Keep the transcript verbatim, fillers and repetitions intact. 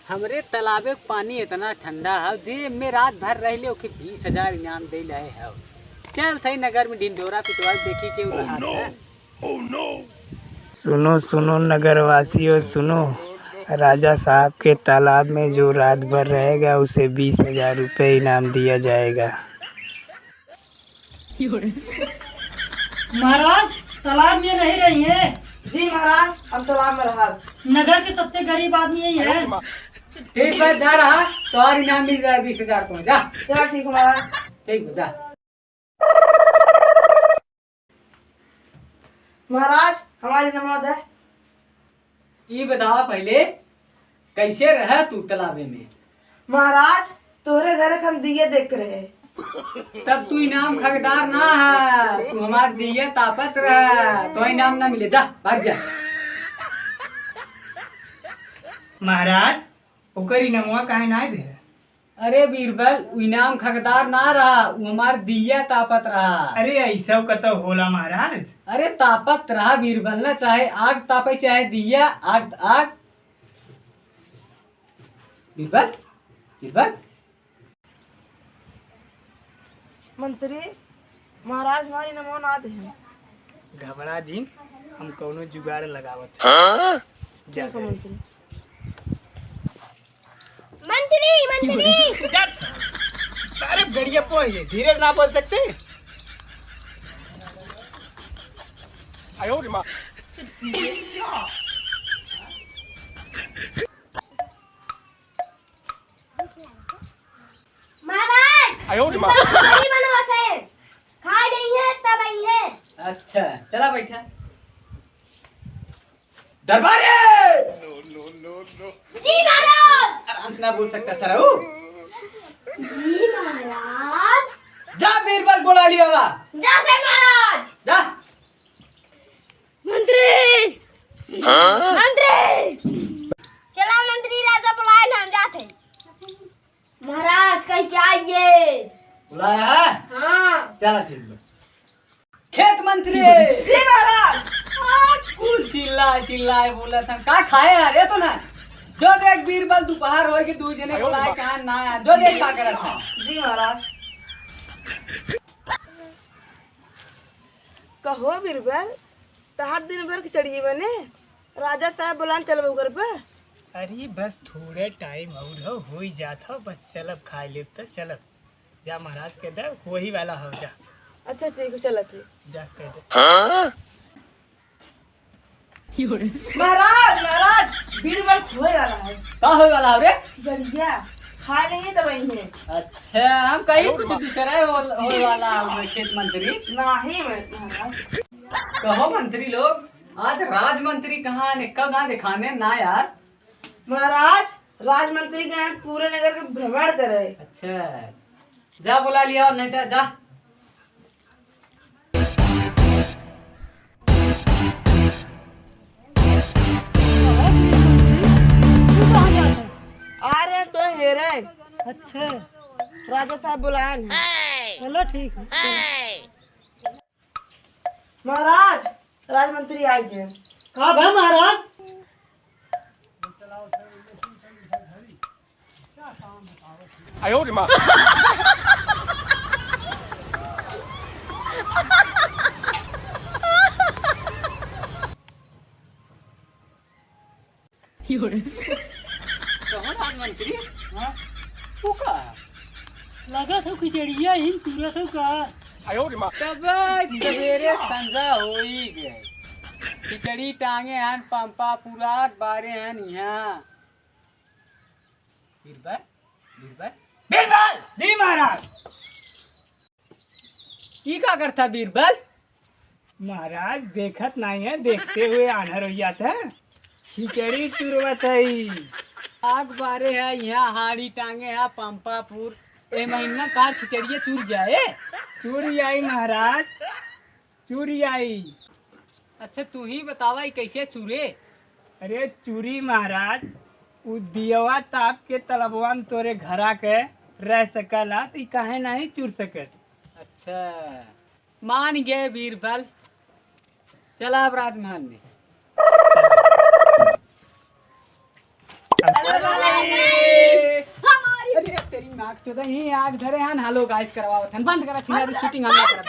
हमरे तालाबे के पानी इतना ठंडा है, जे में रात भर रह ले, ओके बीस हजार इनाम दे लहे है। चल थई नगर में ढिंढोरा पिटवा, देखी के उ रहत है। सुनो, सुनो नगरवासियों, सुनो, राजा साहब के तालाब में जो रात भर रहेगा, उसे बीस हजार रुपये इनाम दिया जाएगा। महाराज, तालाब में नहीं रही है। जी महाराज, हम तालाब में रहा। नगर के सबसे गरीब आदमी यही है। ठीक बा, जा रहा, तोहार इनाम मिल जाए बीस हजार को, जा। चला ठीक है महाराज। ठीक बा, जा। महाराज, हमारी नमौद है। ई बतावा पहिले, कैसे रहा तू तालाबे में? महाराज, तोहरे घर के हम दिए देख रहे। तब तू इनाम के हकदार ना है, तू हमार दिए तापत रहा, तो इनाम ना मिले, जा, भाग जा। महाराज, ओकर इनामवा काहे ना दे? अरे बीरबल, उ इनाम के हकदार ना रहा, उ हमार दिया तापत रहा। अरे ऐसा कतो होला महाराज? अरे तापत रहा बीरबल ना, चाहे आग तापे चाहे दिया, आग, आग। बीरबल, बीरबल। मंत्री, महाराज हमारी नमो ना दे। घबरा जिन, हम कौनो जुगाड़ लगावत हैं। हाँ? जा ठीक है घरे। मंत्री। मंत्री, मंत्री। चुप। अरे गड़िया पोए, धीरे ना बोल सकते? आयो रे माँ। महाराज, आयो रे माँ। मंत्री बनवा से खाए नहीं है, तब आई है। अच्छा, चला बैठा। दरबारे! जी महाराज। आराम से ना बोल सकता सर, हूँ? जी महाराज। जा बीरबल बोला लिया वा। जा सर महाराज। जा। मंत्री। हाँ? मंत्री। चला मंत्री राजा बुलाए ना, हम जाते। महाराज, कहीं चाहिए। बुलाया है? हाँ। चला, ठीक बा। खेत मंत्री। जी महाराज। आज कुल चिल्ला चिल्ला बोला था, का खाए यार, ये तो ना। जो देख बीरबल दोपहर होए के दू जने बुलाए, कहाँ ना यार, जो देख का करत था। जी महाराज। कहो बीरबल, तहार दिन भर खिचड़ी बने, राजा साहब बुलान चलबो करबे? अरे बस थोड़े टाइम और हो, हो ही जात हो, बस चलब खाए लेब त चलब। जा महाराज के दे, वही वाला हो जा। अच्छा ठीक है, चलत है। जा कह दे। महाराज, महाराज, बीरबल होए वाला है। का होए वाला हो रे? खिचड़िया खा लेंगे तब आई है। अच्छा, हम कहीं कुछ दूसरा हो, होए वाला हो खेत मंत्री। नहीं मैं महाराज। कहो मंत्री लोग, आज राजमंत्री कहाँ ने कब ना दिखाने ना यार। महाराज, राजमंत्री गए हैं पूरे नगर के भ्रमण करे। अच्छा, जा बुला लिया और नहीं तो जा। आ रहे तो हेरे। अच्छा, राजा साहब बुलाए हैं। चलो ठीक है। महाराज, राजमंत्री आई गए। का भा महाराज? आयो रे माँ। कहो राजमंत्री, हाँ? तू का? लगत हो खिचड़िया ही तुरत हो का? आयो रे माँ। तब सवेरे संझा होई गए। खिचड़ी टांगे हन, पंपा पुरात बारे हन यहाँ। बीरबल, बीरबल, बीरबल! जी महाराज। ई का करता बीरबल? महाराज, देखत नहीं है, देखते हुए आन्हर हो जाता है। खिचड़ी चुरवत है। आग बारे है, यहाँ हाड़ी टांगे है, पंपापुर। ए महीना कार खिचड़िया चुर जाए। चुर जाई महाराज, चुर जाई। अच्छा, तू ही बतावा, ई कैसे चुरे? अरे चुरी महाराज, उ दियवा ताप के तलबवा में तोरे घरा के रह सकला, त ई काहे नहीं चुर सकत? अच्छा, मान गए बीरबल। चला अब राजमहल में। आग चोदा ही आग धरे हन। हेलो गाइस, करवावत हन, बंद करा छिनारी, शूटिंग हम ना करत।